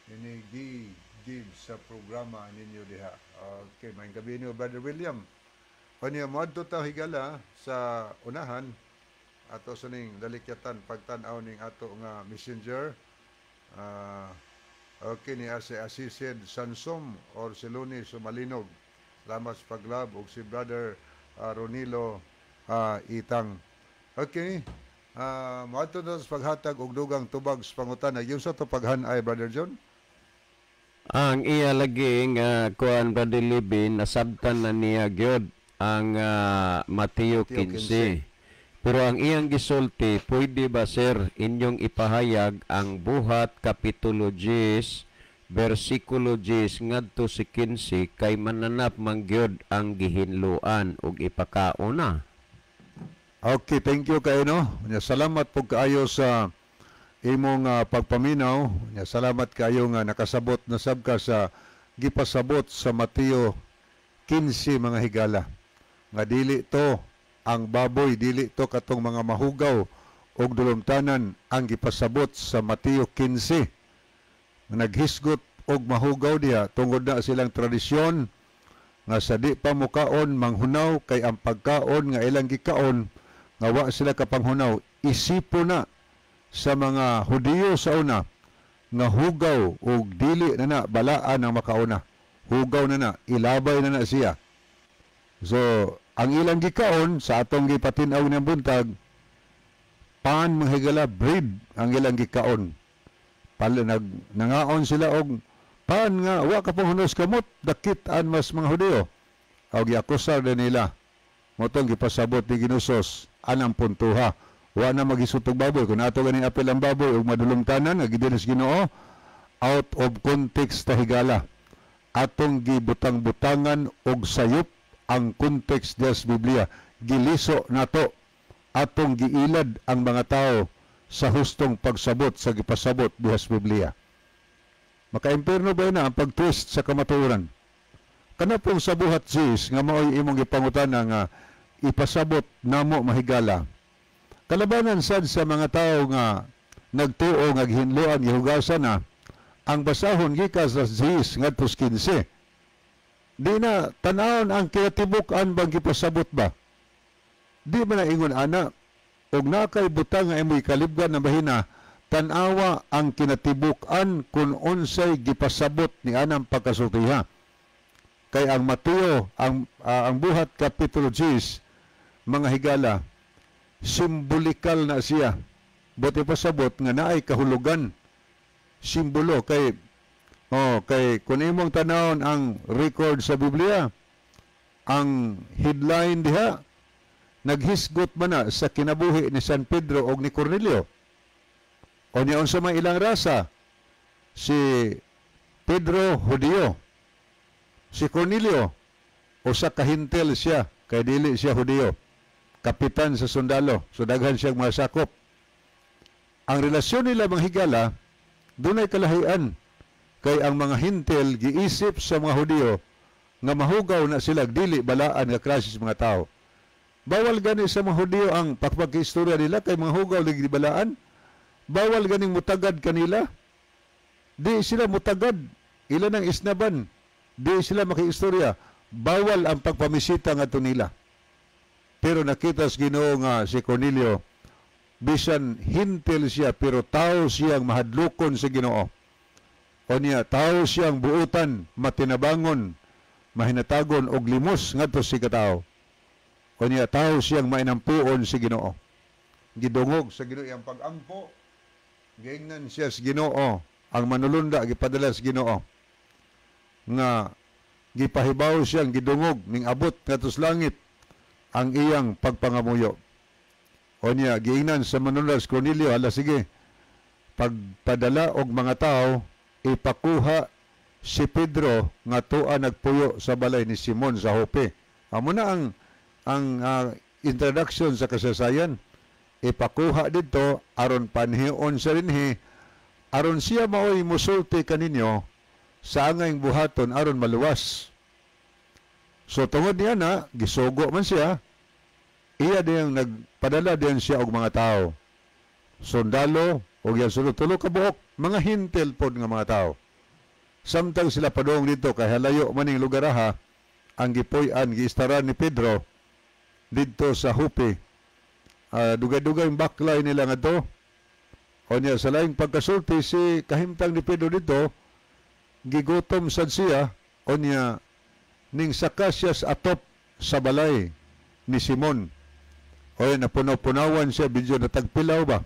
ini give sa programa ninyo diha. Okay, maayong gabi niyo, Brother William. O niya, moadto ta, higala, sa unahan, ato sa ning dalikyatan pagtan-aw ning ato nga messenger. Okay, niya si Asisid Sansom or si Luni Sumalinog. Salamat sa pag-love og si Brother Ronilo Itang. Okay. Moadto na sa paghatag og dugang tubag sa pangutana. Yung sa to paghanay, Brother John? Ang iya lagi nga kuan, Brother Libin, nasabtan na niya gyud ang Mateo Mateo 15. Pero ang iyang gisulti, "Pwede ba, sir, inyong ipahayag ang Buhat Kapitulo 10 versikulo 10 ngadto si 15 kay mananap man gyud ang gihinloan ug ipakauna?" Okay, thank you kaayo, no. Nya, salamat po kaayo sa imong pagpaminaw. Nya, salamat kaayo nga nakasabot na sab ka sa gipasabot sa Mateo 15, mga higala. Nga dili to ang baboy, dili to katong mga mahugaw og dulumtanan ang gipasabot sa Mateo 15. Naghisgot og mahugaw diha tungod na silang tradisyon nga sa di pa mukaon manghunaw, kay ang pagkaon nga ilang gikaon nga wa sila kapanghunaw, isipo na sa mga Hudiyo sa una nga hugaw og dili na na balaan ang makauna, hugaw na na, ilabay na na siya. So ang ilang gikaon sa atong gipatin-aw ng buntag, pan, mga higala, bread ang ilang gikaon. Pala nag nangaon sila og pan nga wa ka panghunos kamot, dakit-an mas mga Hudiyo og giakusar din nila. Motong gipasabot ni Ginusos anang puntuha. Wa na magisutog baboy kung ato ganing apel ang baboy ug madulumtanan nga gidinis Ginoo. Out of context ta, higala. Atong gibutang-butangan og sayop ang context des Biblia, giliso nato, atong giilad ang mga tao sa hustong pagsabot sa gipasabot diha sa Biblia. Maka-impierno ba na ang pag-twist sa kamatuoran? Kana pong sa Buhat 10 nga maoy imong gipangutana nga ipasabot namo, mahigala. Kalabanan sad sa mga tao nga nagtuo nga gihinloan, gihugasan na, ang basahon gikan sa 10 ngadto sa 15. Di na tanawon ang kinatibuk-an bang gipasabot ba? Di ba na ingon ana og nakay butang nga imoy kalibgan na bahina, tan-awa ang kinatibuk-an kung unsay gipasabot ni anang pagkasultiha. Kay ang Mateo, ang Buhat Kapitulo 10, mga higala, simbolikal na siya. Buot ipasabot nga naay kahulugan. Simbolo kay, oh, kay kung imong tanawon ang record sa Biblia, ang headline diha naghisgot man na sa kinabuhi ni San Pedro og ni Cornelio. O niya, unsa man ilang rasa? Si Pedro, Hudiyo. Si Cornelio, usa ka Hintil siya kay dili siya Hudiyo. Kapitan sa sundalo, so daghan siyang mga sakop. Ang relasyon nila, mga higala, dunay kalahian kay ang mga Hintil giisip sa mga Hudiyo nga mahugaw na sila, dili balaan nga klase sa mga tao. Bawal gani sa mga Hudiyo ang pagpagkistorya nila kay mga hugaw lagi balaan. Bawal ganing mutagad kanila. Di sila mutagad. Ila nang isnaban. Di sila makiistorya. Bawal ang pagpamisita ngadto nila. Pero nakita sa Ginoo nga si Cornelio, bisan Hintil siya, pero tao siyang mahadlokon sa Ginoo. O niya, tao siyang buutan, matinabangon, mahinatagon og limos ngadto si katao. O niya, tao siyang mainampuon si Ginoo. Gidungog sa Ginoo iyang pag-ampo. Giingnan siya sa Ginoo, ang manulunda gipadala sa Ginoo nga gipahibaw siyang gidungog ning abot ngadto sa langit ang iyang pagpangamuyo. O niya, giingnan sa manulunda si Cornelio, "Hala sige, pagpadala og mga tao, ipakuha si Pedro nga tua nagpuyo sa balay ni Simon sa Jope." Amo na ang introduction sa kasaysayan. Ipakuha dito aron panhion sa rinhi, aron siya maoy musulti kaninyo sa angayng buhaton aron maluwas. So tungod niya na gisugo man siya, iya diyang nagpadala diyan siya og mga tao. Sundalo og yan sulod tulo ka buok, mga Hintil pod nga mga tao. Samtang sila padung dito kay halayo man ning lugar ha, ang gipuy-an, giistaran ni Pedro didto sa Jope. Dugay-dugay baklay nila ngadto. O niya, sa laing pagkasulti si kahimtang ni Pedro dito, gigutom sad siya. O niya, ning saka siya sa atop sa balay ni Simon. O yan, napunaw-punawan siya, video na tagpilaw ba?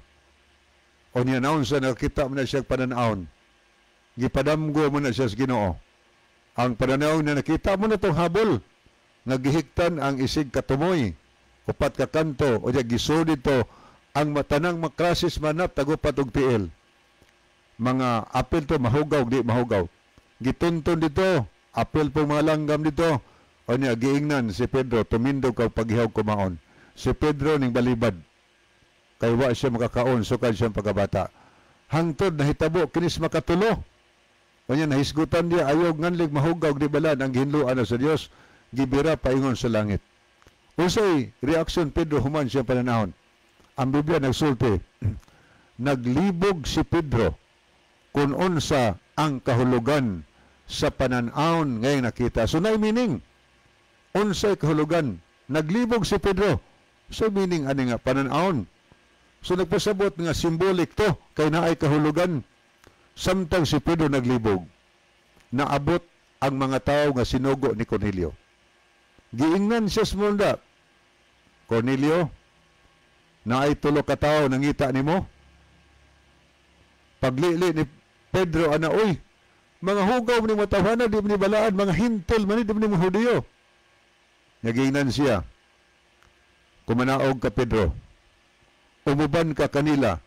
O niya, naon sa nakita mo na siya pananawon. Gipadamgo mo na siya sa Ginoo. Ang pananaw na nakita mo na itong habol, nagihiktan ang isig katumoy, upat ka kanto, o niya, giso dito, ang matanang makrasis manap, tagupat og tiil. Mga apil to, mahugaw, di mahugaw. Gitunton dito, apil po mga langgam dito. O niya, giingnan si Pedro, "Tumindog ka, paghihaw kumaon." Si Pedro ning balibad. Kay wa siya makakaon, sukad siyang pagkabata. Hangtod nahitabo, kinis makatulo. O niya, nahisgutan niya, ayaw nganlig mahugaw, di balan, ang gihinloan na sa Dios, gibira paingon sa langit. Unsay reaction Pedro human siya pananahon? Ang Biblia nagsulti, naglibog si Pedro kung unsa ang kahulugan sa pananawon ngayon nakita. So, na meaning. Unsay kahulugan? Naglibog si Pedro. So, meaning ani nga pananawon. So, nagpasabot nga symbolic to, kay naay kahulugan. Samtang si Pedro naglibog, naabot ang mga tao nga sinugo ni Cornelio. Giingnan siya sa munda, "Cornelio, naay tulo ka tawo nangita nimo." Paglili ni Pedro ana, "Uy, mga hugaw ni matawhana, di ni balaan, mga Hintil man, di ni mga Hudiyo." Nagiingnan siya, "Kumanaog ka, Pedro. Umuban ka kanila.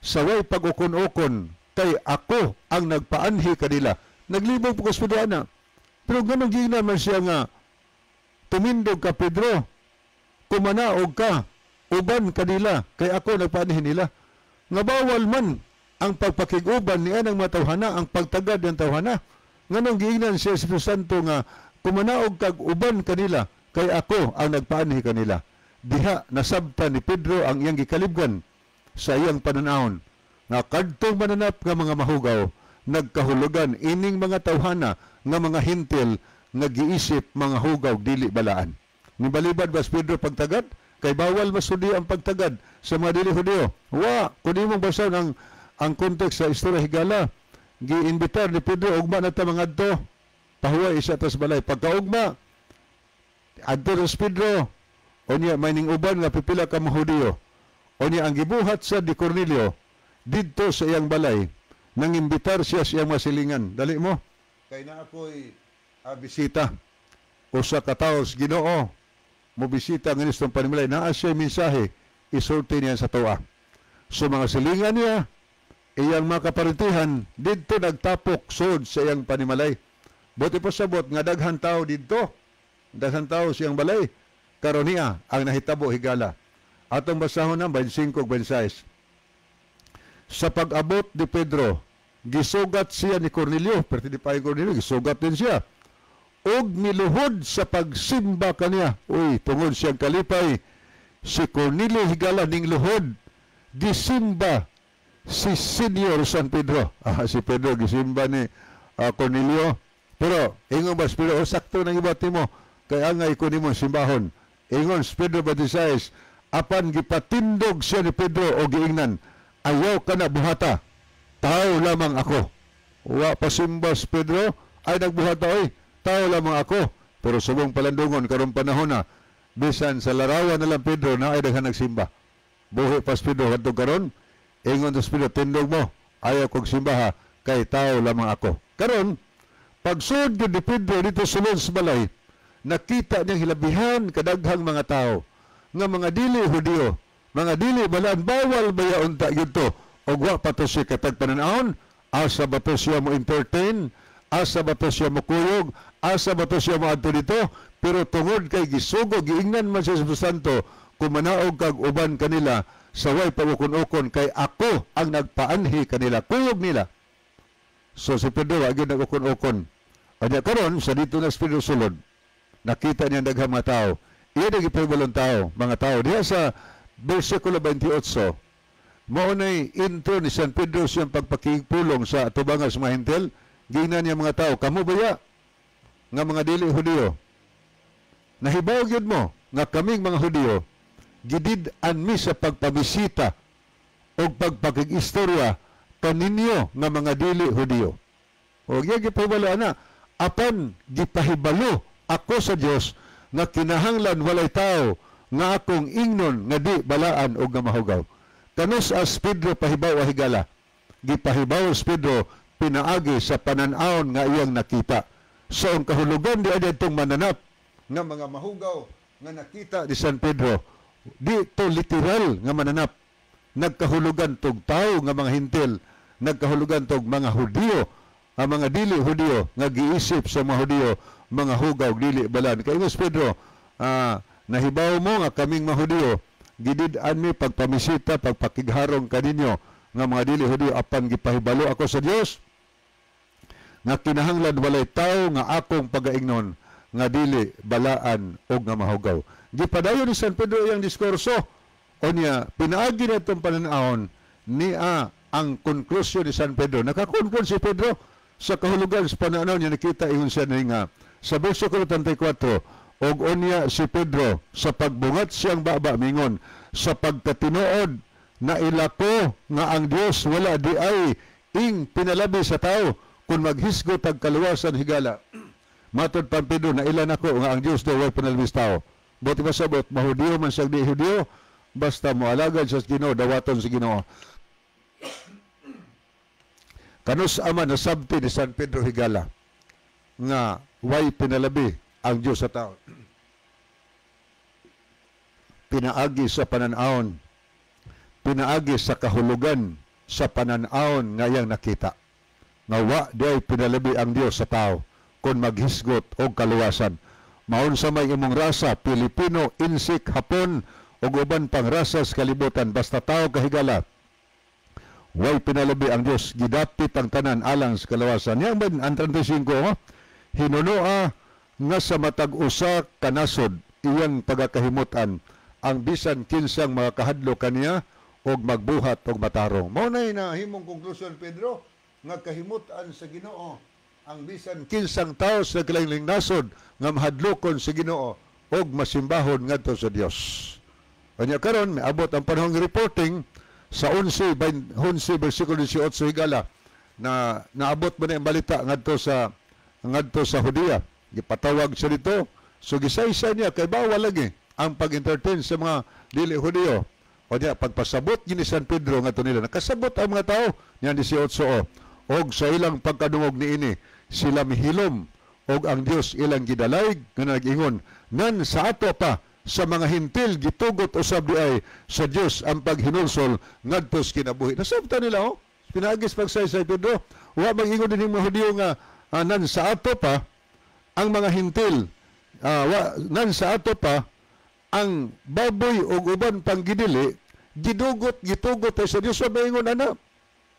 Saway pag-ukon-ukon, kay ako ang nagpaanhi kanila." Naglibog po ko ana. Pero ganun giingnan man siya nga, "Tumindog ka, Pedro. Kumanaog ka. Uban kanila, kay ako nagpaanhi nila." Nga bawal man ang pagpakig-uban ni anang mga tawhana, ang pagtagad ng tawhana. Nganong giingnan siya sa Espiritu Santo nga kumanaog kag uban kanila, kay ako ang nagpaanhi kanila? Diha nasabtan ni Pedro ang iyang gikalibgan sa iyang pananawon nga kadtong mananap nga mga mahugaw, nagkahulugan ining mga tawhana nga mga Hintil nga giisip mga hugaw, dili balaan. Nibalibad ba si Pedro pagtagad? Kay bawal masudi ang pagtagad sa mga dili Hudiyo. Wa, kun imong basahon ang context sa istorya, higala, giimbitar ni Pedro, "Ugma na ta mangadto. Pahuway isa tas balay." Pagkaugma, adto sa Pedro, unya may ning uban nga pipila ka mga Hudiyo. Unya ang gibuhat sa di Cornelio didto sa iyang balay, nangimbitar siya sa iyang masilingan. "Dali mo. Kay na ako'y bisita. Usa ka tawo sa Ginoo mo bisita nga nistong panimalay. Naa siya mensahe isulti niya sa tuwa." So mga silingan niya, Iyang mga kaparentihan didto nagtapok sud sa iyang panimalay. Buti po sabot nga daghan tao didto. Daghan tao siyang balay. Karon niya ang nahitabo, higala. Atong basahon ang 25 ug 26. Sa pag-abot ni Pedro, gisugat siya ni Cornelio, pero di pa Cornelio, gisugat din siya. Og miluhod sa pagsimba kaniya. Uy, tungod siyang kalipay, si Cornelio, higala, ning luhod, gisimba si Senior San Pedro. Ah, si Pedro gisimba ni Cornelio. Pero ingon ba si Pedro, "Oh, sakto nang ibat nimo kay angay ko nimo simbahon." Ingon si Pedro 26, apan gipatindog siya ni Pedro o giingnan, "Ayaw ka na buhata, tao lamang ako." Wa pa simba si Pedro, ay nagbuhata, "Oy, tao lamang ako." Pero subong palandungon karong panahon na, bisan sa larawan na lang Pedro na ay daghan nagsimba. Buhi pa si Pedro kadtong karon, ingon sa Pedro, "Tindog mo, ayaw kog simbaha kay tao lamang ako." Karon, pagsud gyud ni Pedro dito sulod sa balay, nakita niyang hilabihan kadaghang mga tao nga mga dili Hudiyo, mga dili balaan, bawal baya unta gyud to. Og wa pa to siya katag panan-awon, asa ba to siya mo entertain, asa ba to siya mo kuyog, asa ba to siya mo adto dito, pero tungod kay gisugo, giingnan man siya sa Santo, "Kumanaog kag uban kanila sa way pag-ukon-ukon kay ako ang nagpaanhi kanila, kuyog nila." So si Pedro wa gyud nag-ukon-ukon. Anya karon sa dito na si Pedro sulod, nakita niya ang daghang mga tao. Iya na gipahibalon tao, mga tao. Diha sa versikulo 28, mao nay intro ni San Pedro siyang pagpakigpulong sa atubangan sa mga Hentil. Giingnan niya mga tao, "Kamo baya nga mga dili Hudiyo, nahibaw gyud mo nga kaming mga Hudiyo gidid-an mi sa pagpabisita o pagpakig-istorya kaninyo nga mga dili Hudiyo. O iya gipahibalo ana, apan gipahibalo ako sa Dios nga kinahanglan walay tao nga akong ingnon nga di balaan o nga mahugaw." Kanus as Pedro pahibaw, higala? Gipahibaw si Pedro pinaagi sa panan-awon nga iyang nakita. So ang kahulugan di adtong mananap nga mga mahugaw nga nakita ni San Pedro, di to literal nga mananap. Nagkahulugan tog tao nga mga Hintil, nagkahulugan tog mga Hudiyo, ang mga dili Hudiyo nga giisip sa mga Hudiyo mga hugaw, dili balaan. Kay ingon si Pedro, "Nahibaw mo nga kaming mga Hudiyo gidid-an mi pagpamisita, pagpakigharong kaninyo nga mga dili Hudiyo, apan gipahibalo ako sa Dios nga kinahanglan walay tao nga akong pagaingnon nga dili balaan o nga mahugaw." Gipadayon ni San Pedro iyang diskurso. O niya, pinaagi na itong pananahon niya ang konklusyon ni San Pedro. Nakakonklude si Pedro sa kahulugan sa pananaw niya nakita. Ingon siya na nga sa versikulo 34, og unya si Pedro sa pagbungat siyang baba mingon, "Sa pagkatinuod na ilako nga ang Dios wala di ay ing pinalabi sa tao kung maghisgot ang kaluwasan." Higala, matod pan Pedro, na ilan ako nga ang Dios daw way pinalabi sa tao. Buti pasabot, mahudiyo man siya di Hudiyo, basta moalagad sa Ginoo, dawaton sa Ginoo. Kanus ama nasabti ni San Pedro, higala, nga way pinalabi ang Dios sa tao? Pinaagi sa pananawon, pinaagi sa kahulugan sa pananawon nga iyang nakita nga wa di pinalabi ang Dios sa tao kung maghisgot og kaluwasan. Maunsa may imong rasa, Pilipino, Insik, Hapon ug uban pang rasa sa kalibutan, basta tao ka, higala, way pinalabi ang Dios. Gidapit ang tanan alang sa kaluwasan. Yang ba ang 35, oh? Hinunoa nga sa matag usa ka nasod iyang pagakahimutan ang bisan kinsang mga kahadlo kaniya og magbuhat og matarong. Mao nay nahimong konklusyon Pedro nga kahimutan sa Ginoo ang bisan kinsang tawo sa kalaing nasod nga mahadlokon sa Ginoo og masimbahon ngadto sa Dios. Kanya karon miabot ang panahong reporting sa 11 11 versikulo 18, higala, na naabot mo na ang balita ngadto sa Judea. Gipatawag siya dito. So gisaysay niya kay bawal lagi ang pag-entertain sa mga dili Hudiyo. O niya, pagpasabot gini San Pedro ngadto nila, nakasabot ang mga tao niya 18 o. Og sa ilang pagkadungog niini, sila mihilom og ang Dios ilang gidalayg nga nag-ingon, "Nan sa ato pa sa mga Hintil gitugot usab di ay sa Dios ang paghinulsol ngadto sa kinabuhi." Nasabtan nila, oh. Pinaagis pagsaysay, Pedro. Wa mag-ingon din mga Hudyo nga nan sa ato pa ang mga Hentil, wa, nan sa ato pa ang baboy ug uban pang gidili gidugot, gitugot ay sa Dios. Wa maingon ana.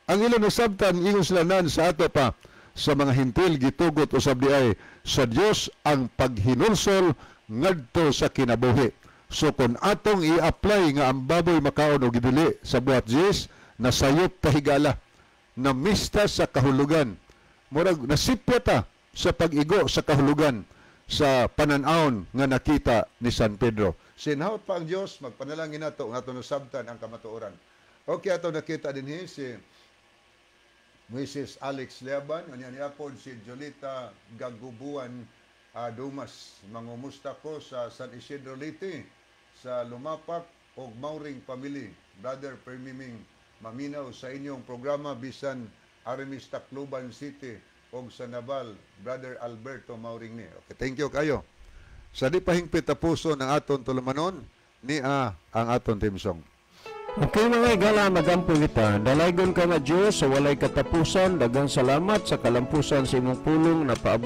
Ang ilang nasabtan, ingon sila, nan sa ato pa sa mga Hentil gitugot usab di ay sa Dios ang paghinulsol ngadto sa kinabuhi. So kung atong i-apply nga ang baboy makaon og gidili sa buhat Diyos, nasayop ta higala, namista sa kahulugan, murag nasipya ta sa pag-igo sa kahulugan sa panan-awon nga nakita ni San Pedro. Sinahot pa ang Dios, magpanalangin nato nga ato nasabtan ang kamatuoran. Okay, ato nakita dinhi si Mrs. Alex Leaban, unya niapod si Jolita Gagubuan Dumas. Mangumusta ko sa San Isidro Leyte, sa Lumapak og Mauring family. Brother Permiming, maminaw sa inyong programa bisan Aramis, Tacloban City og sa Nabal, Brother Alberto Mauring ni. Okay, thank you kayo. Sa di pahingpit na puso ng aton tulumanon, ni ang aton theme song. Okay, mga igala, magampo kita. Dalaygon ka nga Diyos sa walay katapusan, daghang salamat sa kalampusan sa imong pulong na paabot.